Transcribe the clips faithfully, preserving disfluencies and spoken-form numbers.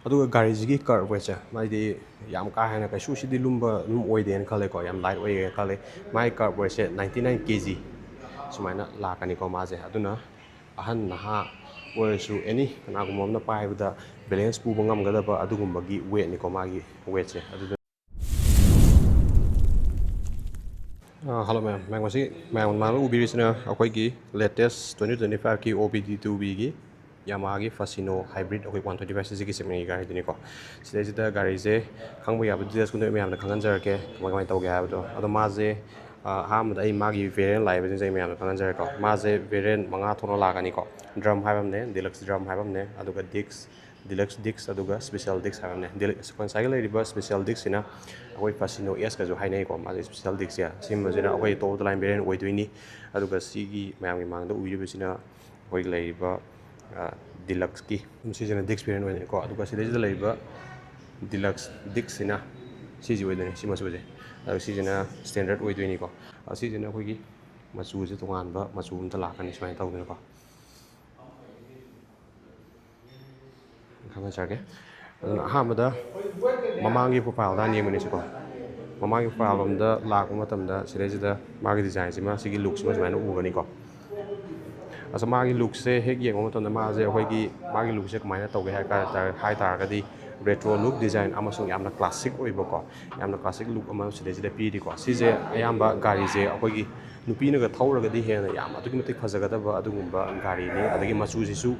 ꯑꯗꯨꯒ ꯒꯥꯔꯤꯁꯤꯒꯤ ꯀꯥꯔꯕ ꯋꯦꯠꯁꯦ, ꯃꯥꯗꯤ ꯌꯥꯝ ꯀꯥ ꯍꯦꯟꯅ ꯀꯩꯁꯨ ꯁꯤꯗꯤ ꯂꯨꯝꯕ ꯑꯗꯨꯝ ꯑꯣꯏꯗꯦꯅ ꯈꯜꯂꯦꯀꯣ, ꯌꯥꯝ ꯂꯥꯏꯠ ꯑꯣꯏꯌꯦꯅ ꯈꯜꯂꯦ꯫ ꯃꯥꯒꯤ ꯀꯥꯔꯕ ꯋꯦꯠꯁꯦ ninety nine K G ꯁꯨꯃꯥꯏꯅ ꯂꯥꯛꯀꯅꯤꯀꯣ ꯃꯥꯁꯦ꯫ ꯑꯗꯨꯅ ꯑꯍꯟ ꯅꯍꯥ ꯑꯣꯏꯔꯁꯨ, ꯑꯦꯅꯤ ꯀꯅꯥꯒꯨꯝꯕ ꯑꯃꯅ ꯄꯥꯏꯕꯗ ꯕꯦꯂꯦꯟꯁ ꯄꯨꯕ ꯉꯝꯒꯗꯕ ꯑꯗꯨꯒꯨꯝꯕꯒꯤ ꯋꯦꯠꯅꯤꯀꯣ ꯃꯥꯒꯤ ꯋꯦꯠꯁꯦ꯫ ꯑꯗꯨꯗ ꯍꯜꯂꯣ ꯃꯌꯥꯝ, ꯃꯌꯥꯝ ꯉꯁꯤ ꯃꯌꯥꯝ ꯃꯃꯥꯡꯗ ꯎꯕꯤꯔꯤꯁꯤꯅ ꯑꯩꯈꯣꯏꯒꯤ latest twenty twenty five ꯀꯤ O B D two B ꯒꯤ Yamaha ꯒꯤ Fascino hybrid, ꯑꯩꯈꯣꯏ one twenty five C C ꯒꯤ segment ꯒꯤ ꯒꯥꯔꯤꯗꯨꯅꯤꯀꯣ꯫ ꯁꯤꯗꯩꯁꯤꯗ ꯒꯥꯔꯤꯁꯦ ꯈꯪꯕ ꯌꯥꯕ details ꯀꯨꯝꯕ ꯃꯌꯥꯝꯗ ꯈꯪꯍꯟꯖꯔꯛꯀꯦ, ꯀꯃꯥꯏ ꯀꯃꯥꯏꯅ ꯇꯧꯒꯦ ꯍꯥꯏꯕꯗꯣ꯫ ꯑꯗꯣ ꯃꯥꯁꯦ, ꯑ, ꯑꯍꯥꯟꯕꯗ ꯑꯩ ꯃꯥꯒꯤ variant ꯂꯥꯛꯏꯕꯁꯤꯡꯁꯦ ꯑꯩ ꯃꯌꯥꯝꯗ ꯈꯪꯍꯟꯖꯔꯛꯀꯦ꯫ ꯃꯥꯁꯦ variant ꯃꯉꯥ ꯊꯣꯛꯅ ꯂꯥꯛꯀꯅꯤꯀꯣ꯫ Drum ꯍꯥꯏꯕ ꯑꯃꯅꯦ, Deluxe Drum ꯍꯥꯏꯕ ꯑꯃꯅꯦ, ꯑꯗꯨꯒ Disc, Deluxe Disc, ꯑꯗꯨꯒ Special Disc ꯍꯥꯏꯕ ꯑꯃꯅꯦ꯫ ꯗꯤꯂꯛ-, ꯉꯁꯥꯏꯒꯤ ꯂꯩꯔꯤꯕ Special Disc ꯁꯤꯅ ꯑꯩꯈꯣꯏ Fascino S ꯀꯁꯨ ꯍꯥꯏꯅꯩꯀꯣ꯫ ꯃꯥꯁꯦ Special Disc ꯁꯦ, ꯁꯤꯒꯨꯝꯕꯁꯤꯅ ꯑꯩꯈꯣꯏ top of the line variant ꯑꯣꯏꯗꯣꯏꯅꯤ꯫ ꯑꯗꯨꯒ ꯁꯤꯒꯤ ꯃꯌꯥꯝꯒꯤ ꯃꯥꯡꯗ ꯎꯕꯤꯔꯤꯕꯁꯤꯅ ꯑꯩꯈꯣꯏꯒꯤ ꯂꯩꯔꯤꯕ, ꯑ, Deluxe ꯀꯤ, ꯁꯤꯁꯤꯅ Disc variant ꯑꯣꯏꯅꯀꯣ꯫ ꯑꯗꯨꯒ ꯁꯤꯗꯩꯁꯤꯗ ꯂꯩꯔꯤꯕ Deluxe Disc ꯁꯤꯅ ꯁꯤꯁꯤ ꯑꯣꯏꯗꯣꯏꯅꯤ, ꯁꯤ ꯃꯆꯨꯁꯦ꯫ ꯑꯗꯨꯒ ꯁꯤꯁꯤꯅ Standard ꯑꯣꯏꯗꯣꯏꯅꯤꯀꯣ꯫ ꯑ, ꯁꯤꯁꯤꯅ ꯑꯩꯈꯣꯏꯒꯤ ꯃꯆꯨꯁꯦ ꯇꯣꯉꯥꯟꯕ ꯃꯆꯨ ꯑꯝꯇ ꯂꯥꯛꯀꯅꯤ ꯁꯨꯃꯥꯏꯅ ꯇꯧꯗꯅꯀꯣ꯫ ꯈꯪꯍꯟꯖꯔꯒꯦ꯫ ꯑꯗꯨꯅ ꯑꯍꯥꯟꯕꯗ ꯃꯃꯥꯡꯒꯤ profile ꯗ ꯍꯥꯟꯅ ꯌꯦꯡꯃꯤꯟꯅꯁꯤꯀꯣ꯫ ꯃꯃꯥꯡꯒꯤ profile ꯂꯣꯝꯗ ꯂꯥꯛꯄ ꯃꯇꯝꯗ ꯁꯤꯗꯩꯁꯤꯗ ꯃꯥꯒꯤ design ꯁꯤꯃ, ꯁꯤꯒꯤ look ꯁꯤꯃ ꯁꯨꯃꯥꯏꯅ ꯎꯒꯅꯤꯀꯣ꯫ ꯑꯁ, ꯃꯥꯒꯤ look ꯁꯦ ꯍꯦꯛ ꯌꯦꯡꯕ ꯃꯇꯝꯗ ꯃꯥꯁꯦ ꯑꯩꯈꯣꯏꯒꯤ, ꯃꯥꯒꯤ look ꯁꯦ ꯀꯃꯥꯏꯅ ꯇꯧꯒꯦ ꯍꯥꯏ ꯇꯥꯔ-, ꯍꯥꯏ ꯇꯥꯔꯒꯗꯤ retro look design ꯑꯃꯁꯨꯡ ꯌꯥꯝꯅ classic ꯑꯣꯏꯕꯀꯣ, ꯌꯥꯝꯅ classic look ꯑꯃ ꯁꯤꯗꯩꯁꯤꯗ ꯄꯤꯔꯤꯀꯣ꯫ ꯁꯤꯁꯦ ꯑꯌꯥꯝꯕ ꯒꯥꯔꯤꯁꯦ ꯑꯩꯈꯣꯏꯒꯤ ꯅꯨꯄꯤꯅꯒ ꯊꯧꯔꯒꯗꯤ ꯍꯦꯟꯅ ꯌꯥꯝ ꯑꯗꯨꯛꯀꯤ ꯃꯇꯤꯛ ꯐꯖꯒꯗꯕ ꯑꯗꯨꯒꯨꯝꯕ ꯒꯥꯔꯤꯅꯤ꯫ ꯑꯗꯒꯤ ꯃꯆꯨꯁꯤꯁꯨ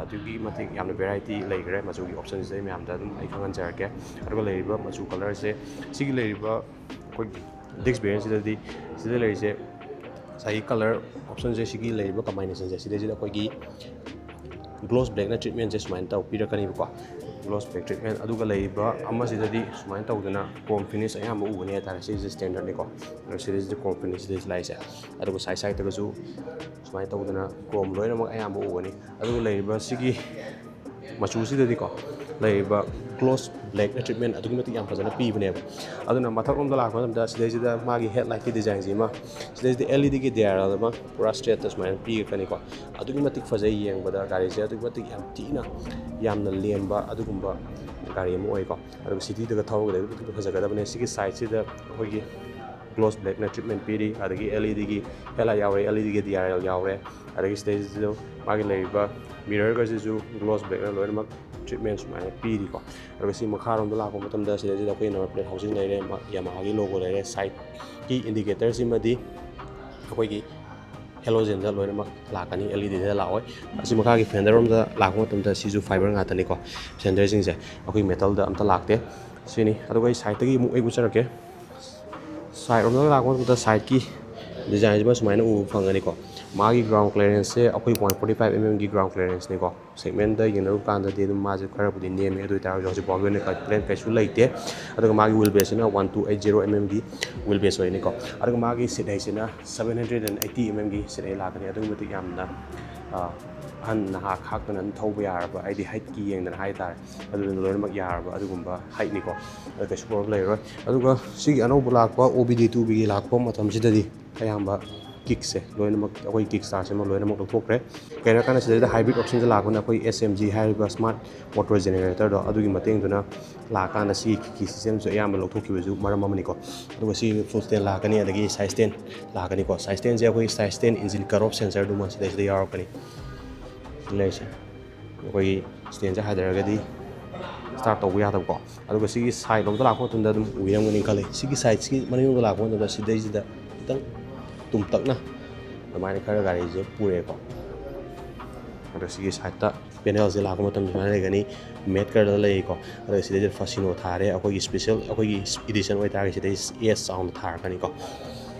ꯑꯗꯨꯛꯀꯤ ꯃꯇꯤꯛ ꯌꯥꯝꯅ variety ꯂꯩꯈ꯭ꯔꯦ꯫ ꯃꯆꯨꯒꯤ option ꯁꯦ ꯑꯩ ꯃꯌꯥꯝꯗ ꯑꯗꯨꯝ ꯑꯩ ꯈꯪꯍꯟꯖꯔꯛꯀꯦ꯫ ꯑꯗꯨꯒ ꯂꯩꯔꯤꯕ ꯃꯆꯨ colour ꯁꯦ, ꯁꯤꯒꯤ ꯂꯩꯔꯤꯕ ꯑꯩꯈꯣꯏꯒꯤ Disc variant ꯁꯤꯗꯗꯤ, ꯁꯤꯗ ꯂꯩꯔꯤꯁꯦ ꯉꯁꯥꯏꯒꯤ colour option ꯁꯦ, ꯁꯤꯒꯤ ꯂꯩꯔꯤꯕ combination ꯁꯦ, ꯁꯤꯗꯩꯁꯤꯗ ꯑꯩꯈꯣꯏꯒꯤ gloss black ꯅ treatment ꯁꯦ ꯁꯨꯃꯥꯏꯅ ꯇꯧ ꯄꯤꯔꯛꯀꯅꯤꯕꯀꯣ꯫ Gloss black treatment꯫ ꯑꯗꯨꯒ ꯂꯩꯔꯤꯕ ꯑꯃꯁꯤꯗꯗꯤ ꯁꯨꯃꯥꯏꯅ ꯇꯧꯗꯅ chrome finish ꯑꯌꯥꯝꯕ ꯎꯒꯅꯤ ꯍꯥꯏꯇꯥꯔꯦ꯫ ꯁꯤꯁꯦ standard ꯅꯤꯀꯣ꯫ ꯑꯗꯣ ꯁꯤꯗꯩꯁꯤꯗ chrome finish ꯁꯤꯗꯩꯁꯤ ꯂꯥꯛꯏꯁꯦ꯫ ꯑꯗꯨꯒ side side ꯇꯒꯁꯨ ꯁꯨꯃꯥꯏꯅ ꯇꯧꯗꯅ chrome ꯂꯣꯏꯅꯃꯛ ꯑꯌꯥꯝꯕ ꯎꯒꯅꯤ꯫ ꯑꯗꯨꯒ ꯂꯩꯔꯤꯕ ꯁꯤꯒꯤ ꯃꯆꯨꯁꯤꯗꯗꯤꯀꯣ ꯂꯩꯔꯤꯕ ꯒ꯭ꯂꯣꯁ ꯕ꯭ꯂꯦꯛꯅ ꯇ꯭ꯔꯤꯠꯃꯦꯟ ꯑꯗꯨꯛꯀꯤ ꯃꯇꯤꯛ ꯌꯥꯝ ꯐꯖꯅ ꯄꯤꯕꯅꯦꯕ꯫ ꯑꯗꯨꯅ ꯃꯊꯛꯂꯣꯝꯗ ꯂꯥꯛꯄ ꯃꯇꯝꯗ ꯁꯤꯗꯩꯁꯤꯗ ꯃꯥꯒꯤ ꯍꯦꯠ ꯂꯥꯏꯠꯀꯤ ꯗꯤꯖꯥꯏꯟꯁꯤ ꯑꯃ, ꯁꯤꯗꯩꯁꯤꯗ ꯑꯦꯜ ꯏ ꯗꯤꯒꯤ ꯗꯤ ꯑꯥꯔ ꯑꯦꯜ ꯑꯃ ꯄꯨꯔꯥ ꯁ꯭ꯇ꯭ꯔꯦꯠꯇ ꯁꯨꯃꯥꯏꯅ ꯄꯤꯔꯛꯀꯅꯤꯀꯣ꯫ ꯑꯗꯨꯛꯀꯤ ꯃꯇꯤꯛ ꯐꯖꯩ ꯌꯦꯡꯕꯗ, ꯒꯥꯔꯤꯁꯦ ꯑꯗꯨꯛꯀꯤ ꯃꯇꯤꯛ ꯌꯥꯝ ꯊꯤꯅ ꯌꯥꯝꯅ ꯂꯦꯝꯕ ꯑꯗꯨꯒꯨꯝꯕ ꯒꯥꯔꯤ ꯑꯃ ꯑꯣꯏꯀꯣ꯫ ꯑꯗꯨꯒ ꯁꯤꯇꯤꯗꯒ ꯊꯧꯔꯒꯗꯤ ꯑꯗꯨꯛꯀꯤ ꯃꯇꯤꯛ ꯐꯖꯒꯗꯕꯅꯦ꯫ ꯁꯤꯒꯤ ꯁꯥꯏꯠꯁꯤꯗ ꯑꯩꯈꯣꯏꯒꯤ ꯒ꯭ꯂꯣꯁ ꯕ꯭ꯂꯦꯛꯅ ꯇ꯭ꯔꯤꯠꯃꯦꯟ ꯄꯤꯔꯤ, ꯑꯗꯒꯤ ꯑꯦꯜ ꯏ ꯗꯤꯒꯤ ꯍꯦꯠ ꯂꯥꯏꯠ ꯌꯥꯎꯔꯦ, ꯑꯦꯜ ꯏ ꯗꯤꯒꯤ ꯗꯤ ꯑꯥꯔ ꯑꯦꯜ ꯌꯥꯎꯔꯦ, ꯑꯗꯒꯤ ꯁꯤꯗꯩꯁꯤꯗ ꯃꯥꯒꯤ ꯂꯩꯔꯤꯕ ꯃꯤꯔꯔꯒꯁꯤꯁꯨ ꯒ꯭ꯂꯣꯁ ꯕ꯭ꯂꯦꯛꯅ ꯂꯣꯏꯅꯃꯛ ꯇ꯭ꯔꯤꯠꯃꯦꯟ ꯁꯨꯃꯥꯏꯅ ꯄꯤꯔꯤꯀꯣ꯫ ꯑꯗꯨꯒ ꯁꯤ ꯃꯈꯥꯔꯣꯝꯗ ꯂꯥꯛꯄ ꯃꯇꯝꯗ ꯁꯤꯗꯩꯁꯤꯗ ꯑꯩꯈꯣꯏ ꯅꯝꯕꯔ ꯄ꯭ꯂꯦꯠ ꯍꯥꯎꯁꯤꯡ ꯂꯩꯔꯦ, ꯌꯥꯃꯥꯍꯥꯒꯤ ꯂꯣꯒꯣ ꯂꯩꯔꯦ, ꯁꯥꯏꯠꯀꯤ ꯏꯟꯗꯤꯀꯦꯇꯔꯁꯤꯃꯗꯤ ꯑꯩꯈꯣꯏꯒꯤ ꯍꯦꯂꯣꯖꯦꯟꯗ ꯂꯣꯏꯅꯃꯛ ꯂꯥꯛꯀꯅꯤ, ꯑꯦꯜ ꯏ ꯗꯤꯗ ꯂꯥꯛꯑꯣꯏ꯫ ꯑꯁꯤ ꯃꯈꯥꯒꯤ ꯐꯦꯟꯗꯔ ꯔꯣꯝꯗ ꯂꯥꯛꯄ ꯃꯇꯝꯗ ꯁꯤꯁꯨ ꯐꯥꯏꯕꯔ ꯉꯥꯛꯇꯅꯤꯀꯣ, ꯐꯦꯟꯗꯔꯁꯤꯡꯁꯦ ꯑꯩꯈꯣꯏ ꯃꯦꯇꯜꯗ ꯑꯝꯇ ꯂꯥꯛꯇꯦ꯫ ꯁꯤꯅꯤ꯫ ꯑꯗꯨꯒ ꯑꯩ ꯁꯥꯏꯠꯇꯒꯤ ꯑꯃꯨꯛ ꯑꯩ ꯎꯠꯆꯔꯛꯀꯦ꯫ ꯁꯥꯏꯠ ꯔꯣꯝꯗ ꯂꯥꯛꯄ ꯃꯇꯝꯗ ꯁꯥꯏꯠꯀꯤ ꯗꯤꯖꯥꯏꯟꯁꯤꯃ ꯁꯨꯃꯥꯏꯅ ꯎꯕ ꯐꯪꯒꯅꯤꯀꯣ꯫ ꯃꯥꯒꯤ ꯒ꯭ꯔꯥꯎꯟ ꯀ꯭ꯂꯤꯌꯔꯦꯟꯁꯁꯦ ꯑꯩꯈꯣꯏ ꯋꯥꯟ ꯐꯣꯔꯇꯤ ꯐꯥꯏꯚ ꯑꯦꯝ ꯑꯦꯝꯒꯤ ꯒ꯭ꯔꯥꯎꯟ ꯀ꯭ꯂꯤꯌꯔꯦꯟꯁꯅꯤꯀꯣ꯫ ꯁꯦꯒꯃꯦꯟꯗ ꯌꯦꯡꯅꯔꯨꯕ ꯀꯥꯟꯗꯗꯤ ꯑꯗꯨꯝ ꯃꯥꯁꯦ ꯈꯔꯕꯨꯗꯤ ꯅꯦꯝꯃꯦ, ꯑꯗꯨ ꯑꯣꯏꯇꯥꯔꯒꯁꯨ ꯍꯧꯖꯤꯛ ꯐꯥꯎꯒꯤ ꯑꯣꯏꯅ ꯀꯝꯄ꯭ꯂꯦꯟ ꯀꯩꯁꯨ ꯂꯩꯇꯦ꯫ ꯑꯗꯨꯒ ꯃꯥꯒꯤ ꯋꯤꯜ ꯕꯦꯁꯁꯤꯅ one two eight zero M ꯑꯦꯝꯒꯤ ꯋꯤꯜ ꯕꯦꯁ ꯑꯣꯏꯅꯤꯀꯣ꯫ ꯑꯗꯨꯒ ꯃꯥꯒꯤ ꯁꯤꯠ ꯍꯩꯠꯁꯤꯅ seven hundred and eighty M ꯑꯦꯝꯒꯤ ꯁꯤꯠ ꯍꯩꯠ ꯂꯥꯛꯀꯅꯤ꯫ ꯑꯗꯨꯛꯀꯤ ꯃꯇꯤꯛ ꯌꯥꯝꯅ, ꯑ, ꯑꯍꯟ ꯅꯍꯥ ꯈꯥꯛꯇꯅ ꯑꯗꯨꯝ ꯊꯧꯕ ꯌꯥꯔꯕ, ꯍꯥꯏꯗꯤ ꯍꯥꯏꯠꯀꯤ ꯌꯦꯡꯗꯅ ꯍꯥꯏꯇꯥꯔꯦ, ꯑꯗꯨꯗꯨꯅ ꯂꯣꯏꯅꯃꯛ ꯌꯥꯔꯕ ꯑꯗꯨꯒꯨꯝꯕ ꯍꯥꯏꯠꯅꯤꯀꯣ꯫ ꯑꯗꯨ ꯀꯩꯁꯨ ꯄ꯭ꯔꯣꯕ꯭ꯂꯦꯝ ꯂꯩꯔꯔꯣꯏ꯫ ꯑꯗꯨꯒ ꯁꯤꯒꯤ ꯑꯅꯧꯕ ꯂꯥꯛꯄ ꯑꯣ ꯕꯤ ꯗꯤ ꯇꯨ ꯕꯤꯒꯤ ꯂꯥꯛꯄ ꯃꯇꯝꯁꯤꯗꯗꯤ ꯑꯌꯥꯝꯕ ꯀꯤꯛꯁꯦ ꯂꯣꯏꯅꯃꯛ, ꯑꯩꯈꯣꯏ ꯀꯤꯛ ꯁ꯭ꯇꯥꯔꯠꯁꯤꯃ ꯂꯣꯏꯅꯃꯛ ꯂꯧꯊꯣꯛꯈ꯭ꯔꯦ꯫ ꯀꯩꯅꯣ ꯍꯥꯏꯔꯀꯥꯟꯗ ꯁꯤꯗꯩꯗ ꯍꯥꯏꯕ꯭ꯔꯤꯠ ꯑꯣꯞꯁꯟꯁꯦ ꯂꯥꯛꯄꯅ ꯑꯩꯈꯣꯏ ꯑꯦꯁ ꯑꯦꯝ ꯖꯤ ꯍꯥꯏꯔꯤꯕ ꯁ꯭ꯃꯥꯔꯠ ꯃꯣꯇꯣꯔ ꯖꯦꯅꯦꯔꯦꯇꯔꯗꯣ, ꯑꯗꯨꯒꯤ ꯃꯇꯦꯡꯗꯨꯅ ꯂꯥꯛꯀꯥꯟꯗ ꯁꯤꯒꯤ ꯀꯤꯛ ꯁꯤꯁꯇꯦꯝꯁꯦ ꯑꯌꯥꯝꯕ ꯂꯧꯊꯣꯛꯈꯤꯕꯁꯨ ꯃꯔꯝ ꯑꯃꯅꯤꯀꯣ꯫ ꯑꯗꯨꯒ ꯁꯤ ꯐꯨꯠ ꯁ꯭ꯇꯦꯟ ꯂꯥꯛꯀꯅꯤ, ꯑꯗꯒꯤ ꯁꯥꯏꯠ ꯁ꯭ꯇꯦꯟ ꯂꯥꯛꯀꯅꯤꯀꯣ꯫ ꯁꯥꯏꯠ ꯁ꯭ꯇꯦꯟꯁꯦ ꯑꯩꯈꯣꯏ side stand engine cut off ꯁꯦꯟꯁꯔꯗꯨꯃ ꯁꯤꯗꯩꯁꯤꯗ ꯌꯥꯎꯔꯛꯀꯅꯤ꯫ ꯁꯤ ꯂꯩꯔꯤꯁꯦ꯫ ꯑꯩꯈꯣꯏꯒꯤ ꯁ꯭ꯇꯦꯟꯁꯦ ꯍꯥꯏꯗꯔꯒꯗꯤ ꯁ꯭ꯇꯥꯔꯠ ꯇꯧꯕ ꯌꯥꯗꯕꯀꯣ꯫ ꯑꯗꯨꯒ ꯁꯤꯒꯤ ꯁꯥꯏꯠ ꯂꯣꯝꯗ ꯂꯥꯛꯄ ꯃꯇꯝꯗ ꯑꯗꯨꯝ ꯎꯕꯤꯔꯝꯒꯅꯤ ꯈꯜꯂꯤ꯫ ꯁꯤꯒꯤ ꯁꯥꯏꯠꯁꯤ ꯃꯅꯤꯡꯂꯣꯝꯗ ꯂꯥꯛꯄ ꯃꯇꯝꯗ ꯁꯤꯗꯩꯁꯤꯗ ꯈꯤꯇꯪ ꯇꯨꯝꯇꯛꯅ ꯑꯗꯨꯃꯥꯏꯅ ꯈꯔ ꯒꯥꯔꯤꯁꯦ ꯄꯨꯔꯛꯑꯦꯀꯣ꯫ ꯑꯗꯣ ꯁꯤꯒꯤ ꯁꯥꯏꯠꯇ ꯄꯦꯅꯦꯜꯁꯦ ꯂꯥꯛꯄ ꯃꯇꯝꯗ ꯁꯨꯃꯥꯏꯅ ꯂꯩꯒꯅꯤ, ꯃꯦꯠ ꯀꯂꯔꯗ ꯂꯩꯀꯣ꯫ ꯑꯗꯣ ꯁꯤꯗꯩꯁꯤꯗ ꯐꯁꯤꯅꯣ ꯊꯥꯔꯦ, ꯑꯩꯈꯣꯏꯒꯤ ꯁ꯭ꯄꯦꯁꯦꯜ, ꯑꯩꯈꯣꯏꯒꯤ ꯏꯗꯤꯁꯟ ꯑꯣꯏꯇꯥꯔꯒꯗꯤ ꯁꯤꯗꯩ ꯑꯦꯁ ꯆꯥꯎꯅ ꯊꯥꯔꯛꯀꯅꯤꯀꯣ꯫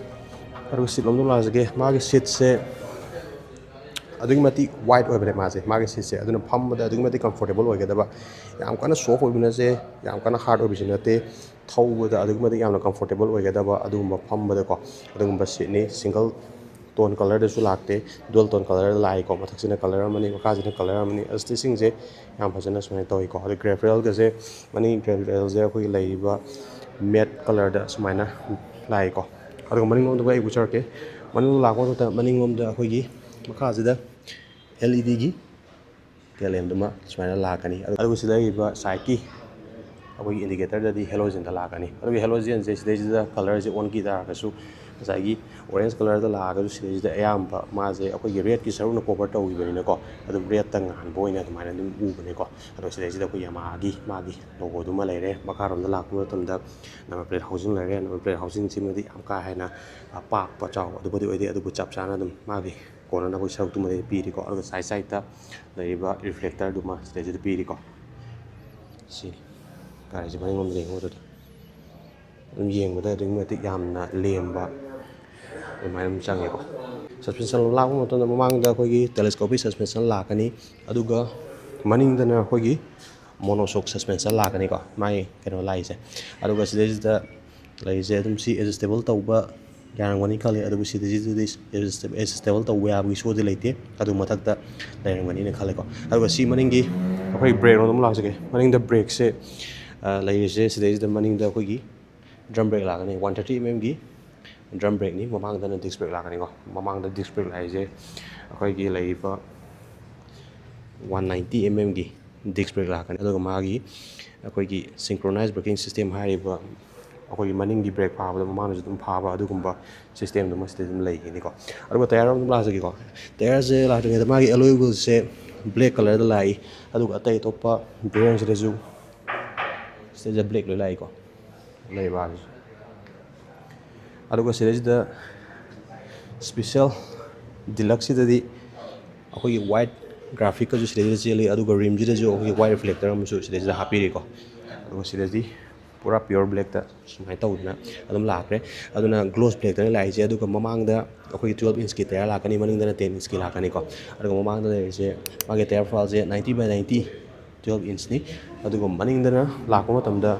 ꯑꯗꯨꯒ ꯁꯤꯠ ꯂꯣꯝꯗ ꯂꯥꯛꯑꯁꯤꯒꯦ꯫ ꯃꯥꯒꯤ ꯁꯤꯠꯁꯦ ꯑꯗꯨꯛꯀꯤ ꯃꯇꯤꯛ ꯋꯥꯏꯠ ꯑꯣꯏꯕꯅꯦ ꯃꯥꯁꯦ, ꯃꯥꯒꯤ ꯁꯤꯠꯁꯦ꯫ ꯑꯗꯨꯅ ꯐꯝꯕꯗ ꯑꯗꯨꯛꯀꯤ ꯃꯇꯤꯛ ꯀꯝꯐꯣꯔꯇꯦꯕꯜ ꯑꯣꯏꯒꯗꯕ, ꯌꯥꯝ ꯀꯟꯅ ꯁꯣꯐ ꯑꯣꯏꯕ ꯅꯠꯇꯦ, ꯌꯥꯝ ꯀꯟꯅ ꯍꯥꯔꯗ ꯑꯣꯏꯕꯁꯨ ꯅꯠꯇꯦ, ꯊꯧꯕꯗ ꯑꯗꯨꯛꯀꯤ ꯃꯇꯤꯛ ꯌꯥꯝꯅ ꯀꯝꯐꯣꯔꯇꯦꯕꯜ ꯑꯣꯏꯒꯗꯕ ꯑꯗꯨꯒꯨꯝꯕ ꯐꯝꯕꯗꯀꯣ, ꯑꯗꯨꯒꯨꯝꯕ ꯁꯤꯠꯅꯤ꯫ ꯁꯤꯡꯒꯜ ꯇꯣꯟ ꯀꯂꯔꯗꯁꯨ ꯂꯥꯛꯇꯦ, ꯗꯨꯋꯦꯜ ꯇꯣꯟ ꯀꯂꯔꯗ ꯂꯥꯛꯏꯀꯣ꯫ ꯃꯊꯛꯁꯤꯅ ꯀꯂꯔ ꯑꯃꯅꯤ, ꯃꯈꯥꯁꯤꯅ ꯀꯂꯔ ꯑꯃꯅꯤ꯫ ꯑꯁꯤꯁꯤꯡꯁꯦ ꯌꯥꯝ ꯐꯖꯅ ꯁꯨꯃꯥꯏꯅ ꯇꯧꯏꯀꯣ꯫ ꯑꯗꯨ ꯒ꯭ꯔꯦꯞ ꯔꯦꯜꯒꯁꯦ, ꯃꯅꯤꯡ ꯒ꯭ꯔꯦꯞ ꯔꯦꯜꯁꯦ ꯑꯩꯈꯣꯏꯒꯤ ꯂꯩꯔꯤꯕ ꯃꯦꯠ ꯀꯂꯔꯗ ꯁꯨꯃꯥꯏꯅ ꯂꯥꯛꯏꯀꯣ꯫ ꯑꯗꯨꯒ ꯃꯅꯤꯡꯂꯣꯝꯗ ꯑꯩ ꯎꯠꯆꯔꯛꯀꯦ꯫ ꯃꯅꯤꯡꯂꯣꯝ ꯂꯥꯛꯄ ꯃꯇꯝꯗ ꯃꯅꯤꯡꯂꯣꯝꯗ ꯑꯩꯈꯣꯏꯒꯤ ꯃꯈꯥꯁꯤꯗ ꯑꯦꯜ ꯏ ꯗꯤꯒꯤ ꯇꯦꯜ ꯂꯦꯝꯗꯨꯃ ꯁꯨꯃꯥꯏꯅ ꯂꯥꯛꯀꯅꯤ꯫ ꯑꯗꯨꯒ ꯁꯤꯗ ꯂꯩꯔꯤꯕ ꯁꯥꯏꯠꯀꯤ ꯑꯩꯈꯣꯏꯒꯤ ꯏꯟꯗꯤꯀꯦꯇꯔꯗꯗꯤ ꯍꯦꯂꯣꯖꯦꯟꯗ ꯂꯥꯛꯀꯅꯤ꯫ ꯑꯗꯨꯒ ꯍꯦꯂꯣꯖꯦꯟꯁꯦ ꯁꯤꯗꯩꯁꯤꯗ ꯀꯂꯔꯁꯦ ꯑꯣꯟꯈꯤ ꯇꯥꯔꯒꯁꯨ, ꯉꯁꯥꯏꯒꯤ ꯑꯣꯔꯦꯟꯖ ꯀꯂꯔꯗ ꯂꯥꯛꯑꯒꯁꯨ ꯁꯤꯗꯩꯁꯤꯗ ꯑꯌꯥꯝꯕ ꯃꯥꯁꯦ ꯑꯩꯈꯣꯏꯒꯤ ꯔꯦꯗꯀꯤ ꯁꯔꯨꯛꯅ ꯀꯣꯚꯔ ꯇꯧꯈꯤꯕꯅꯤꯅꯀꯣ, ꯑꯗꯨꯝ ꯔꯦꯗꯇ ꯉꯥꯟꯕ ꯑꯣꯏꯅ ꯑꯗꯨꯃꯥꯏꯅ ꯑꯗꯨꯝ ꯎꯕꯅꯤꯀꯣ꯫ ꯑꯗꯣ ꯁꯤꯗꯩꯁꯤꯗ ꯑꯩꯈꯣꯏ ꯌꯥꯃꯥꯍꯥꯒꯤ ꯃꯥꯒꯤ ꯂꯣꯒꯣꯗꯨꯃ ꯂꯩꯔꯦ꯫ ꯃꯈꯥꯔꯣꯝꯗ ꯂꯥꯛꯄ ꯃꯇꯝꯗ ꯅꯝꯕꯔ ꯄ꯭ꯂꯦꯠ ꯍꯥꯎꯁꯤꯡ ꯂꯩꯔꯦ꯫ ꯅꯝꯕꯔ ꯄ꯭ꯂꯦꯠ ꯍꯥꯎꯁꯤꯡꯁꯤꯃꯗꯤ ꯌꯥꯝ ꯀꯥ ꯍꯦꯟꯅ, ꯑ, ꯄꯥꯛꯄ ꯆꯥꯎꯕ ꯑꯗꯨꯕꯨꯗꯤ ꯑꯣꯏꯗꯦ, ꯑꯗꯨꯕꯨ ꯆꯞ ꯆꯥꯅ ꯑꯗꯨꯝ ꯃꯥꯒꯤ ꯀꯣꯟꯅꯅꯕꯒꯤ ꯁꯔꯨꯛꯇꯨꯃꯗꯤ ꯄꯤꯔꯤꯀꯣ꯫ ꯑꯗꯨꯒ ꯁꯥꯏꯠ ꯁꯥꯏꯠꯇ ꯂꯩꯔꯤꯕ ꯔꯤꯐ꯭ꯂꯦꯛꯇꯔꯗꯨꯃ ꯁꯤꯗꯩꯁꯤꯗ ꯄꯤꯔꯤꯀꯣ꯫ ꯁꯤꯅꯤ ꯒꯥꯔꯤꯁꯦ ꯃꯅꯤꯡꯂꯣꯝꯗ ꯌꯦꯡꯉꯨ ꯑꯗꯨꯗꯤ꯫ ꯑꯗꯨꯝ ꯌꯦꯡꯕꯗ ꯑꯗꯨꯛꯀꯤ ꯃꯇꯤꯛ ꯌꯥꯝꯅ ꯂꯦꯝꯕ ꯑꯗꯨꯃꯥꯏꯅ ꯑꯗꯨꯝ ꯆꯪꯉꯦꯀꯣ꯫ ꯁꯁꯄꯦꯟꯁꯟ ꯂꯥꯛꯄ ꯃꯇꯝꯗ ꯃꯃꯥꯡꯗ ꯑꯩꯈꯣꯏꯒꯤ ꯇꯦꯂꯦꯁꯀꯣꯄꯤꯛ ꯁꯁꯄꯦꯟꯁꯟ ꯂꯥꯛꯀꯅꯤ, ꯑꯗꯨꯒ ꯃꯅꯤꯡꯗꯅ ꯑꯩꯈꯣꯏꯒꯤ ꯃꯣꯅꯣꯁꯣꯛ ꯁꯁꯄꯦꯟꯁꯟ ꯂꯥꯛꯀꯅꯤꯀꯣ, ꯃꯥꯒꯤ ꯀꯩꯅꯣ ꯂꯥꯛꯏꯁꯦ꯫ ꯑꯗꯨꯒ ꯁꯤꯗꯩꯁꯤꯗ ꯂꯩꯔꯤꯁꯦ ꯑꯗꯨꯝ ꯁꯤ ꯑꯦꯗꯖꯁꯇꯦꯕꯜ ꯇꯧꯕ ꯌꯥꯔꯝꯒꯅꯤ ꯈꯜꯂꯤ, ꯑꯗꯨꯕꯨ ꯁꯤꯗꯩꯁꯤꯗꯗꯤ ꯑꯦꯗꯖꯁꯇꯦꯕꯜ ꯇꯧꯕ ꯌꯥꯕꯒꯤ ꯁꯣꯗꯤ ꯂꯩꯇꯦ, ꯑꯗꯨ ꯃꯊꯛꯇ ꯂꯩꯔꯝꯒꯅꯤꯅ ꯈꯜꯂꯦꯀꯣ꯫ ꯑꯗꯨꯒ ꯁꯤ ꯃꯅꯤꯡꯒꯤ ꯑꯩꯈꯣꯏ ꯕ꯭ꯔꯦꯛ ꯔꯣꯗ ꯑꯃ ꯂꯥꯛꯆꯒꯦ꯫ ꯃꯅꯤꯡꯗ ꯕ꯭ꯔꯦꯛꯁꯦ, ꯑ, ꯂꯩꯔꯤꯁꯦ ꯁꯤꯗꯩꯁꯤꯗ ꯃꯅꯤꯡꯗ ꯑꯩꯈꯣꯏꯒꯤ ꯗ꯭ꯔꯝ ꯕ꯭ꯔꯦꯛ ꯂꯥꯛꯀꯅꯤ, ꯋꯥꯟ ꯊꯥꯔꯇꯤ ꯑꯦꯝ ꯑꯦꯝꯒꯤ ꯗ꯭ꯔꯝ ꯕ꯭ꯔꯦꯛꯅꯤ꯫ ꯃꯃꯥꯡꯗꯅ ꯗꯤꯁꯛ ꯕ꯭ꯔꯦꯛ ꯂꯥꯛꯀꯅꯤꯀꯣ꯫ ꯃꯃꯥꯡꯗ ꯗꯤꯁꯛ ꯕ꯭ꯔꯦꯛ ꯂꯥꯛꯏꯁꯦ ꯑꯩꯈꯣꯏꯒꯤ ꯂꯩꯔꯤꯕ ꯋꯥꯟ ꯅꯥꯏꯟꯇꯤ ꯑꯦꯝ ꯑꯦꯝꯒꯤ ꯗꯤꯁꯛ ꯕ꯭ꯔꯦꯛ ꯂꯥꯛꯀꯅꯤ꯫ ꯑꯗꯨꯒ ꯃꯥꯒꯤ ꯑꯩꯈꯣꯏꯒꯤ ꯁꯤꯡꯀ꯭ꯔꯣꯅꯥꯏꯖ ꯕ꯭ꯔꯦꯀꯤꯡ ꯁꯤꯁꯇꯦꯝ ꯍꯥꯏꯔꯤꯕ ꯑꯩꯈꯣꯏꯒꯤ ꯃꯅꯤꯡꯒꯤ ꯕ꯭ꯔꯦꯛ ꯐꯥꯕꯗ ꯃꯃꯥꯡꯗꯁꯨ ꯑꯗꯨꯝ ꯐꯥꯕ ꯑꯗꯨꯒꯨꯝꯕ ꯁꯤꯁꯇꯦꯝꯗꯨꯃ ꯁꯤꯗ ꯑꯗꯨꯝ ꯂꯩꯒꯅꯤꯀꯣ꯫ ꯑꯗꯨꯒ ꯇꯌꯥꯔ ꯑꯃ ꯂꯥꯛꯆꯒꯦꯀꯣ꯫ ꯇꯌꯥꯔꯁꯦ ꯂꯥꯛꯇ꯭ꯔꯤꯉꯩꯗ ꯃꯥꯒꯤ ꯑꯦꯂꯣꯏ ꯋꯤꯜꯁꯦ ꯕ꯭ꯂꯦꯛ ꯀꯂꯔꯗ ꯂꯥꯛꯏ, ꯑꯗꯨꯒ ꯑꯇꯩ ꯑꯇꯣꯞꯄ ꯕ꯭ꯔꯦꯟꯁꯤꯗꯁꯨ ꯁꯤꯗꯩꯁꯤꯗ ꯕ꯭ꯂꯦꯛ ꯂꯣꯏ ꯂꯥꯛꯏꯀꯣ, ꯂꯩꯕꯥꯛꯁꯤꯁꯨ꯫ ꯑꯗꯨꯒ ꯁꯤꯗꯩꯁꯤꯗ ꯁ꯭ꯄꯤꯁꯦꯜ ꯗꯤꯂꯛꯁꯁꯤꯗꯗꯤ ꯑꯩꯈꯣꯏꯒꯤ ꯋꯥꯏꯠ ꯒ꯭ꯔꯥꯐꯤꯛꯀꯁꯨ ꯁꯤꯗꯩꯁꯤꯗ ꯆꯦꯜꯂꯤ, ꯑꯗꯨꯒ ꯔꯤꯝꯁꯤꯗꯁꯨ ꯑꯩꯈꯣꯏꯒꯤ ꯋꯥꯏꯠ ꯔꯤꯐ꯭ꯂꯦꯛꯇꯔ ꯑꯃꯁꯨ ꯁꯤꯗꯩꯁꯤꯗ ꯍꯥꯞꯄꯤꯔꯤꯀꯣ꯫ ꯑꯗꯨꯒ ꯁꯤꯗꯗꯤ ꯄꯨꯔꯥ ꯄꯤꯌꯣꯔ ꯕ꯭ꯂꯦꯛꯇ ꯁꯨꯃꯥꯏꯅ ꯇꯧꯗꯅ ꯑꯗꯨꯝ ꯂꯥꯛꯈ꯭ꯔꯦ꯫ ꯑꯗꯨꯅ ꯒ꯭ꯂꯣꯁ ꯕ꯭ꯂꯦꯛꯇꯅꯤ ꯂꯥꯛꯏꯁꯦ꯫ ꯑꯗꯨꯒ ꯃꯃꯥꯡꯗ ꯑꯩꯈꯣꯏꯒꯤ ꯇꯨꯌꯦꯜꯞ ꯏꯟꯁꯀꯤ ꯇꯌꯥꯔ ꯂꯥꯛꯀꯅꯤ, ꯃꯅꯤꯡꯗꯅ ꯇꯦꯟ ꯏꯟꯁꯀꯤ ꯂꯥꯛꯀꯅꯤꯀꯣ꯫ ꯑꯗꯨꯒ ꯃꯃꯥꯡꯗ ꯂꯩꯔꯤꯁꯦ ꯃꯥꯒꯤ ꯇꯌꯥꯔ ꯄ꯭ꯔꯣꯐꯥꯏꯜꯁꯦ ꯅꯥꯏꯟꯇꯤ ꯕꯥꯏ ꯅꯥꯏꯟꯇꯤ, ꯇꯨꯌꯦꯜꯞ ꯏꯟꯁꯅꯤ꯫ ꯑꯗꯨꯒ ꯃꯅꯤꯡꯗꯅ ꯂꯥꯛꯄ ꯃꯇꯝꯗ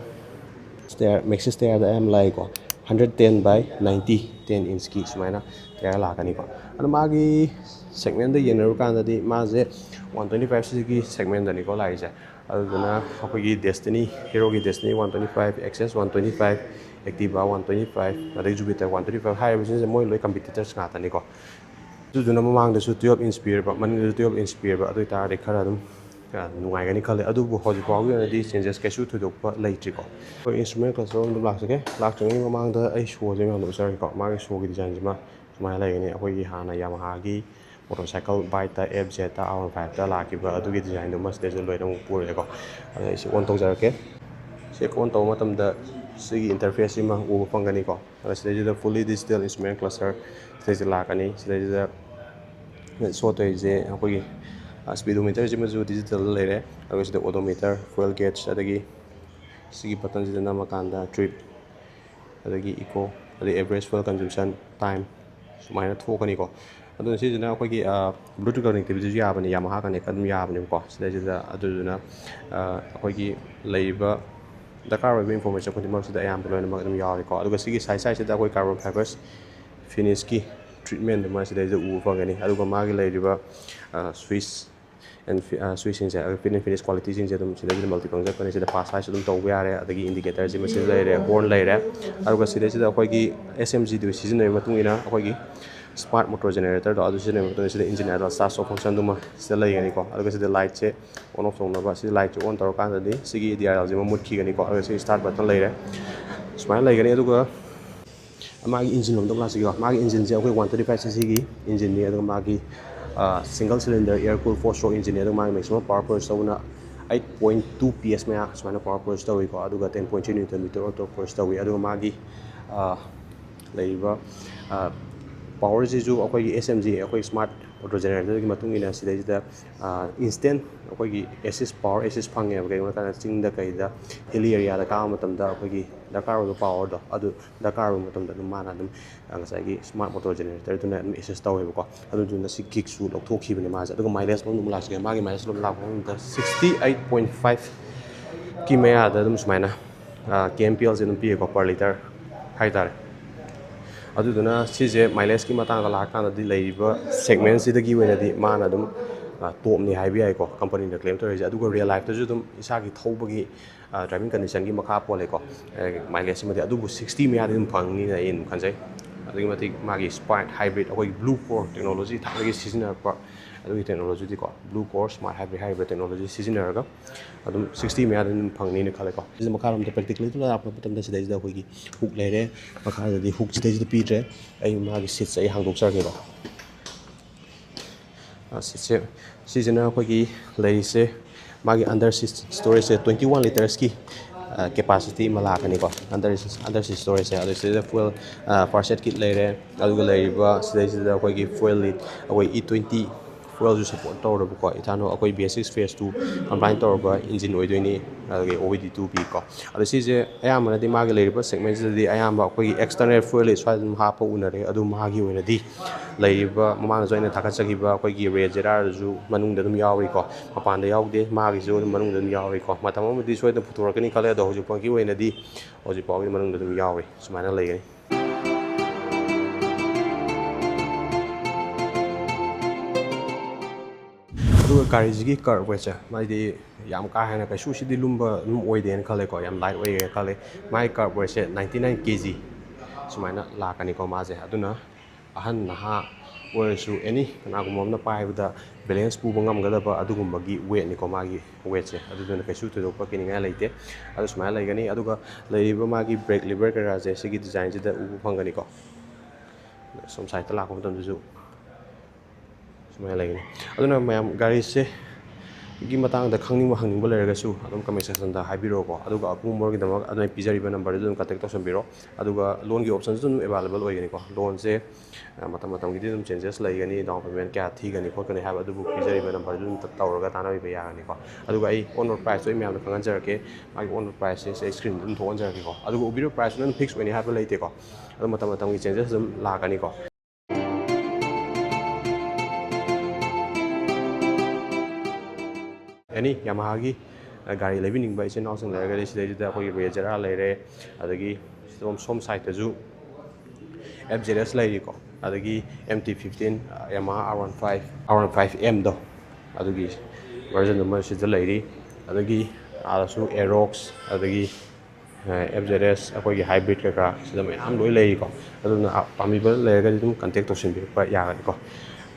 ꯇꯌꯥꯔ, ꯃꯦꯛꯁꯤꯁ ꯇꯌꯥꯔꯗ ꯑꯌꯥꯝꯕ ꯂꯥꯛꯏꯀꯣ꯫ Hundred ten by ninety, ten inch ꯀꯤ ꯁꯨꯃꯥꯏꯅ tyre ꯂꯥꯛꯀꯅꯤꯀꯣ꯫ ꯑꯗꯣ ꯃꯥꯒꯤ segment ꯇ ꯌꯦꯡꯅꯔꯨꯀꯥꯟꯗꯗꯤ ꯃꯥꯁꯦ one twenty five cc ꯒꯤ segment ꯇꯅꯤꯀꯣ ꯂꯥꯛꯏꯁꯦ꯫ ꯑꯗꯨꯗꯨꯅ ꯑꯩꯈꯣꯏꯒꯤ Destini, Hero ꯒꯤ Destini one twenty five, Access one twenty five, Activa one twenty five, ꯑꯗꯩ Jupiter one twenty five ꯍꯥꯏꯔꯤꯕꯁꯤꯡꯁꯦ ꯃꯣꯏ ꯂꯣꯏ competitors ꯉꯥꯛꯇꯅꯤꯀꯣ꯫ ꯑꯗꯨꯗꯨꯅ ꯃꯃꯥꯡꯗꯁꯨ twelve inch ꯄꯤꯔꯕ, ꯃꯅꯤꯡꯗꯁꯨ twelve inch ꯄꯤꯔꯕ, ꯑꯗꯨ ꯑꯣꯏꯇꯥꯔꯗꯤ ꯈꯔ ꯑꯗꯨꯝ, ꯑ, ꯅꯨꯡꯉꯥꯏꯒꯅꯤ ꯈꯜꯂꯦ꯫ ꯑꯗꯨꯕꯨ ꯍꯧꯖꯤꯛ ꯐꯥꯎꯒꯤ ꯑꯣꯏꯅꯗꯤ changes ꯀꯩꯁꯨ ꯊꯣꯏꯗꯣꯛꯄ ꯂꯩꯇ꯭ꯔꯤꯀꯣ꯫ ꯑꯩꯈꯣꯏ instrument cluster ꯑꯃ ꯑꯗꯨꯝ ꯂꯥꯛꯆꯒꯦ꯫ ꯂꯥꯛꯇ꯭ꯔꯤꯉꯩ ꯃꯃꯥꯡꯗ ꯑꯩ show ꯁꯦ ꯃꯌꯥꯝꯗ ꯎꯠꯆꯔꯒꯦꯀꯣ꯫ ꯃꯥꯒꯤ show ꯒꯤ design ꯁꯤꯃ ꯁꯨꯃꯥꯏꯅ ꯂꯩꯒꯅꯤ꯫ ꯑꯩꯈꯣꯏꯒꯤ ꯍꯥꯟꯅ Yamaha ꯒꯤ motorcycle bike ꯇ, F Z ꯇ, R one five ꯇ ꯂꯥꯛꯈꯤꯕ ꯑꯗꯨꯒꯤ design ꯗꯨꯃ ꯁꯤꯗꯩꯁꯤꯗ ꯂꯣꯏꯅ ꯑꯃꯨꯛ ꯄꯨꯔꯛꯑꯦꯀꯣ꯫ ꯑꯗ ꯑꯩꯁꯦ on ꯇꯧꯖꯔꯛꯀꯦ꯫ ꯁꯦ on ꯇꯧꯕ ꯃꯇꯝꯗ ꯁꯤꯒꯤ interface ꯁꯤꯃ ꯎꯕ ꯐꯪꯒꯅꯤꯀꯣ꯫ ꯑꯗ ꯁꯤꯗꯩꯁꯤꯗ fully digital instrument cluster ꯁꯤꯗꯩꯁꯤꯗ ꯂꯥꯛꯀꯅꯤ꯫ ꯁꯤꯗꯩꯁꯤꯗ show ꯇꯧꯔꯤꯁꯦ ꯑꯩꯈꯣꯏꯒꯤ, ꯑ, speedometer ꯁꯤꯃꯁꯨ digital ꯗ ꯂꯩꯔꯦ꯫ ꯑꯗꯨꯒ ꯁꯤꯗ odometer, fuel gauge, ꯑꯗꯒꯤ ꯁꯤꯒꯤ button ꯁꯤꯗ ꯅꯝꯃꯀꯥꯟꯗ trip, ꯑꯗꯒꯤ eco, ꯑꯗꯒꯤ average fuel consumption, time ꯁꯨꯃꯥꯏꯅ ꯊꯣꯛꯀꯅꯤꯀꯣ꯫ ꯑꯗꯨꯅ ꯁꯤꯁꯤꯅ ꯑꯩꯈꯣꯏꯒꯤ, ꯑ, Bluetooth connectivity ꯁꯨ ꯌꯥꯕꯅꯤ, Yamaha Connect ꯑꯗꯨꯝ ꯌꯥꯕꯅꯦꯕꯀꯣ꯫ ꯁꯤꯗꯩꯁꯤꯗ ꯑꯗꯨꯗꯨꯅ, ꯑ, ꯑꯩꯈꯣꯏꯒꯤ ꯂꯩꯔꯤꯕ ꯗꯔꯀꯥꯔ ꯑꯣꯏꯕ information ꯈꯨꯗꯤꯡꯃꯛ ꯁꯤꯗ ꯑꯌꯥꯝꯕ ꯂꯣꯏꯅꯃꯛ ꯑꯗꯨꯝ ꯌꯥꯎꯔꯦꯀꯣ꯫ ꯑꯗꯨꯒ ꯁꯤꯒꯤ side side ꯁꯤꯗ ꯑꯩꯈꯣꯏ carbon fibers finish ꯀꯤ treatment ꯗꯨꯃ ꯁꯤꯗꯩꯁꯤꯗ ꯎꯕ ꯐꯪꯒꯅꯤ꯫ ꯑꯗꯨꯒ ꯃꯥꯒꯤ ꯂꯩꯔꯤꯕ, ꯑ, switch and fi-, ꯑ, switch ꯁꯤꯡꯁꯦ, ꯑꯗꯨꯒ fit and finish quality ꯁꯤꯡꯁꯦ ꯑꯗꯨꯝ ꯁꯤꯗꯩꯁꯤꯗ multifunction ꯐꯪꯒꯅꯤ꯫ ꯁꯤꯗ pass size ꯑꯗꯨꯝ ꯇꯧꯕ ꯌꯥꯔꯦ, ꯑꯗꯒꯤ indicator ꯁꯤꯃ ꯁꯤꯗ ꯂꯩꯔꯦ, horn ꯂꯩꯔꯦ꯫ ꯑꯗꯨꯒ ꯁꯤꯗꯩꯁꯤꯗ ꯑꯩꯈꯣꯏꯒꯤ S M G ꯗꯨ ꯁꯤꯖꯤꯟꯅꯕꯒꯤ ꯃꯇꯨꯡ ꯏꯟꯅ ꯑꯩꯈꯣꯏꯒꯤ smart motor generator ꯗꯣ ꯑꯗꯨ ꯁꯤꯖꯤꯟꯅꯕꯒꯤ ꯃꯇꯨꯡ ꯏꯟꯅ ꯁꯤꯗ engine idle start stop function ꯗꯨꯃ ꯁꯤꯗ ꯂꯩꯒꯅꯤꯀꯣ꯫ ꯑꯗꯨꯒ ꯁꯤꯗ light ꯁꯦ on off ꯇꯧꯅꯕ, ꯁꯤ light ꯁꯦ on ꯇꯧꯔꯀꯥꯟꯗꯗꯤ ꯁꯤꯒꯤ D R L ꯁꯤꯃ ꯃꯨꯠꯈꯤꯒꯅꯤꯀꯣ꯫ ꯑꯗꯨꯒ ꯁꯤ start button ꯂꯩꯔꯦ, ꯁꯨꯃꯥꯏꯅ ꯂꯩꯒꯅꯤ꯫ ꯑꯗꯨꯒ ꯃꯥꯒꯤ engine ꯂꯣꯝꯗ ꯑꯃꯨꯛ ꯂꯥꯛꯆꯒꯦꯀꯣ꯫ ꯃꯥꯒꯤ engine ꯁꯦ ꯑꯩꯈꯣꯏ one twenty five cc ꯒꯤ engine ꯅꯤ꯫ ꯑꯗꯨꯒ ꯃꯥꯒꯤ, ꯑ, single cylinder air cool four stroke engine ꯅꯤ꯫ ꯑꯗꯨꯒ ꯃꯥꯒꯤ maximum power produce ꯇꯧꯕꯅ eight point two P S ꯃꯌꯥ ꯁꯨꯃꯥꯏꯅ power produce ꯇꯧꯏꯀꯣ꯫ ꯑꯗꯨꯒ ten point three newton meter of torque produce ꯇꯧꯏ꯫ ꯑꯗꯨꯒ ꯃꯥꯒꯤ, ꯑ, ꯂꯩꯔꯤꯕ, ꯑ, power ꯁꯤꯁꯨ ꯑꯩꯈꯣꯏꯒꯤ S M G, ꯑꯩꯈꯣꯏ smart motor generator ꯒꯤ ꯃꯇꯨꯡ ꯏꯟꯅ ꯁꯤꯗꯩꯁꯤꯗ, ꯑ, instant ꯑꯩꯈꯣꯏꯒꯤ assist, power assist ꯐꯪꯉꯦꯕ꯫ ꯀꯩꯒꯤꯅꯣ ꯍꯥꯏ ꯀꯥꯟꯗ ꯆꯤꯡꯗ ꯀꯩꯗ hilly area ꯗ ꯀꯥꯕ ꯃꯇꯝꯗ ꯑꯩꯈꯣꯏꯒꯤ ꯗꯔꯀꯥꯔ ꯑꯣꯏꯕ power ꯗꯣ ꯑꯗꯨ ꯗꯔꯀꯥꯔ ꯑꯣꯏꯕ ꯃꯇꯝꯗ ꯑꯗꯨꯝ ꯃꯥꯅ ꯑꯗꯨꯝ, ꯑ, ꯉꯁꯥꯏꯒꯤ smart motor generator ꯗꯨꯅ ꯑꯗꯨꯝ assist ꯇꯧꯋꯦꯕꯀꯣ꯫ ꯑꯗꯨꯗꯨꯅ ꯁꯤ kick ꯁꯨ ꯂꯧꯊꯣꯛꯈꯤꯕꯅꯦ ꯃꯥꯁꯦ꯫ ꯑꯗꯨꯒ mileage ꯂꯣꯝꯗ ꯑꯃꯨꯛ ꯂꯥꯛꯆꯒꯦ꯫ ꯃꯥꯒꯤ mileage ꯂꯣꯝꯗ ꯂꯥꯛꯄ ꯃꯇꯝꯗ sixty eight point five ꯀꯤ ꯃꯌꯥꯗ ꯑꯗꯨꯝ ꯁꯨꯃꯥꯏꯅ, ꯑ, K M P L ꯁꯦ ꯑꯗꯨꯝ ꯄꯤꯌꯦꯀꯣ per litre꯫ ꯍꯥꯏꯇꯥꯔꯦ꯫ ꯑꯗꯨꯗꯨꯅ ꯁꯤꯁꯦ mileageꯀꯤ ꯃꯇꯥꯡꯗ ꯂꯥꯛꯑꯀꯥꯟꯗꯗꯤ ꯂꯩꯔꯤꯕ segmentꯁꯤꯗꯒꯤ ꯑꯣꯏꯅꯗꯤ ꯃꯥꯅ ꯑꯗꯨꯝ ꯇꯣꯞꯅꯤ ꯍꯥꯏꯕ ꯌꯥꯏꯀꯣ, ꯀꯝꯄꯅꯤꯅ claim ꯇꯧꯔꯤꯁꯦ꯫ ꯑꯗꯨꯒ real lifeꯇꯁꯨ ꯑꯗꯨꯝ ꯏꯁꯥꯒꯤ ꯊꯧꯕꯒꯤ driving conditionꯒꯤ ꯃꯈꯥ ꯄꯣꯜꯂꯦꯀꯣ, mileageꯁꯤꯃꯗꯤ꯫ ꯑꯗꯨꯕꯨ sixty ꯃꯌꯥꯗꯤ ꯑꯗꯨꯝ ꯐꯪꯅꯤꯅ ꯑꯩ ꯑꯗꯨꯝ ꯈꯟꯖꯩ꯫ ꯑꯗꯨꯛꯀꯤ ꯃꯇꯤꯛ ꯃꯥꯒꯤ Sprint hybrid, ꯑꯩꯈꯣꯏꯒꯤ blue core technology ꯊꯥꯏꯅꯒꯤ ꯁꯤꯖꯤꯟꯅꯔꯛꯄ ꯑꯗꯨꯒꯤ technologyꯗꯤꯀꯣ, blue core smart hybrid ꯍꯥꯏꯔꯤꯕ technology ꯁꯤꯖꯤꯟꯅꯔꯒ ꯑꯗꯨꯝ sixty ꯃꯌꯥꯗ ꯑꯗꯨꯝ ꯐꯪꯅꯤꯅ ꯈꯜꯂꯦꯀꯣ꯫ ꯁꯤꯗ ꯃꯈꯥꯔꯣꯝꯗ practicalꯗ ꯂꯥꯛꯄ ꯃꯇꯝꯗ ꯁꯤꯗꯩꯁꯤꯗ ꯑꯩꯈꯣꯏꯒꯤ hook ꯂꯩꯔꯦ, ꯃꯈꯥꯗꯗꯤ hook ꯁꯤꯗꯩꯁꯤꯗ ꯄꯤꯗ꯭ꯔꯦ꯫ ꯑꯩ ꯃꯥꯒꯤ seatꯁꯦ ꯑꯩ ꯍꯥꯡꯗꯣꯛꯆꯔꯒꯦꯀꯣ꯫ Seatꯁꯦ, ꯁꯤꯁꯤꯅ ꯑꯩꯈꯣꯏꯒꯤ ꯂꯩꯔꯤꯁꯦ ꯃꯥꯒꯤ under seat storageꯁꯦ twenty one litresꯀꯤ capacity ꯑꯃ ꯂꯥꯛꯀꯅꯤꯀꯣ꯫ Under seat storageꯁꯦ, ꯑꯗꯨ ꯁꯤꯗ fuel first aid kit ꯂꯩꯔꯦ꯫ ꯑꯗꯨꯒ ꯂꯩꯔꯤꯕ ꯁꯤꯗꯩꯁꯤꯗ ꯑꯩꯈꯣꯏꯒꯤ fuel lid, ꯑꯩꯈꯣꯏ E twenty fuelꯁꯨ support ꯇꯧꯔꯕꯀꯣ, ethanol, ꯑꯩꯈꯣꯏ V six phase two combine ꯇꯧꯔꯕ engine ꯑꯣꯏꯗꯣꯏꯅꯤ꯫ ꯑꯗꯨꯒ OBD two B ꯀꯣ꯫ ꯑꯗꯣ ꯁꯤꯁꯦ ꯑꯌꯥꯝꯕꯅꯗꯤ ꯃꯥꯒꯤ ꯂꯩꯔꯤꯕ segmentꯁꯤꯗꯗꯤ ꯑꯌꯥꯝꯕ ꯑꯩꯈꯣꯏꯒꯤ external fuel lid ꯁ꯭ꯋꯥꯏꯗ ꯑꯗꯨꯝ ꯍꯥꯞꯄ ꯎꯅꯔꯦ꯫ ꯑꯗꯨ ꯃꯥꯒꯤ ꯑꯣꯏꯅꯗꯤ ꯂꯩꯔꯤꯕ ꯃꯃꯥꯡꯗꯁꯨ ꯑꯩꯅ ꯊꯥꯒꯠꯆꯈꯤꯕ ꯑꯩꯈꯣꯏꯒꯤ rear ꯖꯦꯔꯥꯔꯁꯨ ꯃꯅꯨꯡꯗ ꯑꯗꯨꯝ ꯌꯥꯎꯔꯤꯀꯣ, ꯃꯄꯥꯟꯗ ꯌꯥꯎꯗꯦ, ꯃꯥꯒꯤꯁꯨ ꯑꯗꯨꯝ ꯃꯅꯨꯡꯗ ꯑꯗꯨꯝ ꯌꯥꯎꯔꯤꯀꯣ꯫ ꯃꯇꯝ ꯑꯃꯗꯤ ꯁꯣꯏꯗꯅ ꯄꯨꯊꯣꯔꯛꯀꯅꯤ ꯈꯜꯂꯦ, ꯑꯗꯣ ꯍꯧꯖꯤꯛ ꯐꯥꯎꯒꯤ ꯑꯣꯏꯅꯗꯤ, ꯍꯧꯖꯤꯛ ꯐꯥꯎꯒꯤ ꯃꯅꯨꯡꯗ ꯑꯗꯨꯝ ꯌꯥꯎꯔꯤ꯫ ꯁꯨꯃꯥꯏꯅ ꯂꯩꯒꯅꯤ꯫ ꯑꯗꯨꯒ ꯒꯥꯔꯤꯁꯤꯒꯤ curb weightꯁꯦ, ꯃꯥꯗꯤ ꯌꯥꯝ ꯀꯥ ꯍꯦꯟꯅ ꯀꯩꯁꯨ ꯁꯤꯗꯤ ꯂꯨꯝꯕ ꯑꯗꯨꯝ ꯑꯣꯏꯗꯦꯅ ꯈꯜꯂꯦꯀꯣ, ꯌꯥꯝ light ꯑꯣꯏꯌꯦꯅ ꯈꯜꯂꯦ꯫ ꯃꯥꯒꯤ curb weightꯁꯦ ninety nine K G ꯁꯨꯃꯥꯏꯅ ꯂꯥꯛꯀꯅꯤꯀꯣ ꯃꯥꯁꯦ꯫ ꯑꯗꯨꯅ ꯑꯍꯟ ꯅꯍꯥ ꯑꯣꯏꯔꯁꯨ, any ꯀꯅꯥꯒꯨꯝꯕ ꯑꯃꯅ ꯄꯥꯏꯕꯗ balance ꯄꯨꯕ ꯉꯝꯒꯗꯕ ꯑꯗꯨꯒꯨꯝꯕꯒꯤ weightꯅꯤꯀꯣ ꯃꯥꯒꯤ weightꯁꯦ꯫ ꯑꯗꯨꯗꯨꯅ ꯀꯩꯁꯨ ꯊꯣꯏꯗꯣꯛꯄ ꯀꯤꯅꯤꯡꯉꯥꯏ ꯂꯩꯇꯦ꯫ ꯑꯗꯨ ꯁꯨꯃꯥꯏꯅ ꯂꯩꯒꯅꯤ꯫ ꯑꯗꯨꯒ ꯂꯩꯔꯤꯕ ꯃꯥꯒꯤ brake lever ꯀꯩꯀꯥꯁꯦ ꯁꯤꯒꯤ designꯁꯤꯗ ꯎꯕ ꯐꯪꯒꯅꯤꯀꯣ꯫ ꯁꯣꯝ sideꯇ ꯂꯥꯛꯄ ꯃꯇꯝꯗꯁꯨ ꯁꯨꯃꯥꯏꯅ ꯂꯩꯒꯅꯤ꯫ ꯑꯗꯨꯅ ꯃꯌꯥꯝ ꯒꯥꯔꯤꯁꯦ ꯒꯤ ꯃꯇꯥꯡꯗ ꯈꯪꯅꯤꯡꯕ ꯍꯪꯅꯤꯡꯕ ꯂꯩꯔꯒꯁꯨ ꯑꯗꯨꯝ comment sectionꯗ ꯍꯥꯏꯕꯤꯔꯛꯑꯣꯀꯣ꯫ ꯑꯗꯨꯒ ꯑꯀꯨꯞꯄ ꯃꯔꯣꯜꯒꯤꯗꯃꯛ ꯑꯗꯨꯅ ꯄꯤꯖꯔꯤꯕ numberꯗꯨꯗ ꯑꯗꯨꯝ contact ꯇꯧꯁꯟꯕꯤꯔꯣ꯫ ꯑꯗꯨꯒ loanꯒꯤ optionꯁꯨ ꯑꯗꯨꯝ available ꯑꯣꯏꯒꯅꯤꯀꯣ꯫ Loanꯁꯦ, ꯑ, ꯃꯇꯝ ꯃꯇꯝꯒꯤꯗꯤ ꯑꯗꯨꯝ changes ꯂꯩꯒꯅꯤ, down payment ꯀꯌꯥ ꯊꯤꯒꯅꯤ ꯈꯣꯠꯀꯅꯤ ꯍꯥꯏꯕ, ꯑꯗꯨꯕꯨ ꯄꯤꯖꯔꯤꯕ numberꯗꯨ ꯑꯗꯨꯝ ꯇꯧꯔꯒ ꯇꯥꯟꯅꯕꯤꯕ ꯌꯥꯒꯅꯤꯀꯣ꯫ ꯑꯗꯨꯒ ꯑꯩ on road priceꯇꯣ ꯑꯩ ꯃꯌꯥꯝꯗ ꯈꯪꯍꯟꯖꯔꯛꯀꯦ꯫ ꯃꯥꯒꯤ on road priceꯁꯦ ꯑꯩ screenꯗ ꯑꯗꯨꯝ ꯊꯣꯛꯍꯟꯖꯔꯛꯀꯦꯀꯣ꯫ ꯑꯗꯨꯒ ꯎꯕꯤꯔꯤꯕ priceꯇꯨꯅ ꯑꯗꯨꯝ fix ꯑꯣꯏꯅꯤ ꯍꯥꯏꯕ ꯂꯩꯇꯦꯀꯣ꯫ ꯑꯗꯨ ꯃꯇꯝ ꯃꯇꯝꯒꯤ changes ꯑꯗꯨꯝ ꯂꯥꯛꯀꯅꯤꯀꯣ꯫ Any Yamahaꯒꯤ ꯒꯥꯔꯤ ꯂꯩꯕꯤꯅꯤꯡꯕ ꯏꯆꯤꯟ ꯏꯅꯥꯎꯁꯤꯡ ꯂꯩꯔꯒꯗꯤ ꯁꯤꯗꯩꯁꯤꯗ ꯑꯩꯈꯣꯏꯒꯤ ꯔꯦꯖꯔꯥ ꯂꯩꯔꯦ, ꯑꯗꯒꯤ ꯁꯣꯝ ꯁꯣꯝ ꯁꯥꯏꯠꯇꯁꯨ ꯑꯦꯐ ꯖꯦꯠ ꯑꯦꯁ ꯂꯩꯔꯤꯀꯣ, ꯑꯗꯒꯤ M T fifteen, Yamaha R one five, R one five ꯑꯦꯝꯗꯣ, ꯑꯗꯨꯒꯤ ꯚꯔꯖꯟꯗꯨꯃ ꯁꯤꯗ ꯂꯩꯔꯤ꯫ ꯑꯗꯒꯤ ꯑꯥꯗꯁꯨ ꯑꯦꯔꯣꯛꯁ, ꯑꯗꯒꯤ ꯑꯦꯐ ꯖꯦꯠ ꯑꯦꯁ, ꯑꯩꯈꯣꯏꯒꯤ ꯍꯥꯏꯕ꯭ꯔꯤꯠ ꯀꯩꯀꯥ ꯁꯤꯗ ꯃꯌꯥꯝ ꯂꯣꯏ ꯂꯩꯔꯤꯀꯣ꯫ ꯑꯗꯨꯅ ꯄꯥꯝꯕꯤꯕ ꯂꯩꯔꯒꯗꯤ ꯑꯗꯨꯝ ꯀꯟꯇꯦꯛ ꯇꯧꯁꯤꯟꯕꯤꯔꯛꯄ ꯌꯥꯒꯅꯤꯀꯣ꯫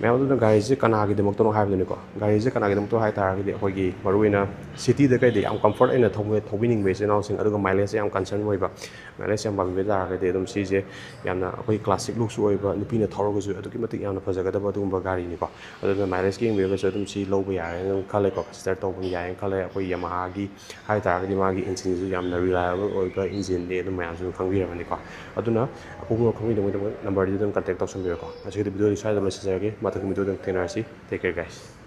ꯃꯌꯥꯝ ꯑꯗꯨꯅ ꯒꯥꯔꯤꯁꯦ ꯀꯅꯥꯒꯤꯗꯃꯛꯇꯅꯣ ꯍꯥꯏꯕꯗꯨꯅꯤꯀꯣ꯫ ꯒꯥꯔꯤꯁꯦ ꯀꯅꯥꯒꯤꯗꯃꯛꯇꯅꯣ ꯍꯥꯏ ꯇꯥꯔꯒꯗꯤ ꯑꯩꯈꯣꯏꯒꯤ ꯃꯔꯨꯑꯣꯏꯅ ꯁꯤꯇꯤꯗ ꯀꯩꯗ ꯌꯥꯝ ꯀꯝꯐꯔꯠ ꯑꯣꯏꯅ ꯊꯧꯕ-, ꯊꯧꯕꯤꯅꯤꯡꯕ ꯏꯆꯤꯟ ꯏꯅꯥꯎꯁꯤꯡ, ꯑꯗꯨꯒ ꯃꯥꯏꯂꯦꯖꯁꯦ ꯌꯥꯝ ꯀꯟꯁꯔꯟ ꯑꯣꯏꯕ, ꯃꯥꯏꯂꯦꯖ ꯌꯥꯝ ꯄꯥꯝꯕꯤꯕ ꯇꯥꯔꯒꯗꯤ ꯑꯗꯨꯝ ꯁꯤꯁꯦ ꯌꯥꯝꯅ ꯑꯩꯈꯣꯏ ꯀ꯭ꯂꯥꯁꯤꯛ ꯂꯨꯛꯁꯨ ꯑꯣꯏꯕ, ꯅꯨꯄꯤꯅ ꯊꯧꯔꯒꯁꯨ ꯑꯗꯨꯛꯀꯤ ꯃꯇꯤꯛ ꯌꯥꯝꯅ ꯐꯖꯒꯗꯕ ꯑꯗꯨꯒꯨꯝꯕ ꯒꯥꯔꯤꯅꯤꯀꯣ꯫ ꯑꯗꯨꯅ ꯃꯥꯏꯂꯦꯖꯀꯤ ꯌꯦꯡꯕꯤꯔꯒꯁꯨ ꯑꯗꯨꯝ ꯁꯤ ꯂꯧꯕ ꯌꯥꯔꯦꯅ ꯑꯗꯨꯝ ꯈꯜꯂꯦꯀꯣ, ꯀꯟꯁꯤꯗꯔ ꯇꯧꯕ ꯌꯥꯏꯌꯦꯅ ꯈꯜꯂꯦ꯫ ꯑꯩꯈꯣꯏ ꯌꯥꯃꯥꯍꯥꯒꯤ ꯍꯥꯏ ꯇꯥꯔꯒꯗꯤ ꯃꯥꯒꯤ ꯏꯟꯖꯤꯟꯁꯨ ꯌꯥꯝꯅ ꯔꯤꯂꯥꯏꯕꯜ ꯑꯣꯏꯕ ꯏꯟꯖꯤꯟꯅꯤ, ꯑꯗꯨꯝ ꯃꯌꯥꯝꯁꯨ ꯈꯪꯕꯤꯔꯝꯃꯅꯤꯀꯣ꯫ ꯑꯗꯨꯅ ꯑꯀꯨꯞꯄ ꯈꯪꯕꯤꯅꯕꯒꯤꯗꯃꯛ ꯅꯝꯕꯔꯁꯤꯗ ꯑꯗꯨꯝ ꯀꯟꯇꯦꯛ ꯇꯧꯁꯟꯕꯤꯔꯣꯀꯣ꯫ ꯉꯁꯤꯒꯤꯗꯤ ꯚꯤꯗꯤꯑꯣꯗꯤ ꯁ꯭ꯋꯥꯏꯗ ꯂꯣꯏꯁꯤꯟꯖꯔꯒꯦ꯫ ꯃꯊꯪꯒꯤ ꯚꯤꯗꯤꯑꯣꯗ ꯑꯃꯨꯛ ꯊꯦꯡꯅꯔꯁꯤ꯫ Take care, guys.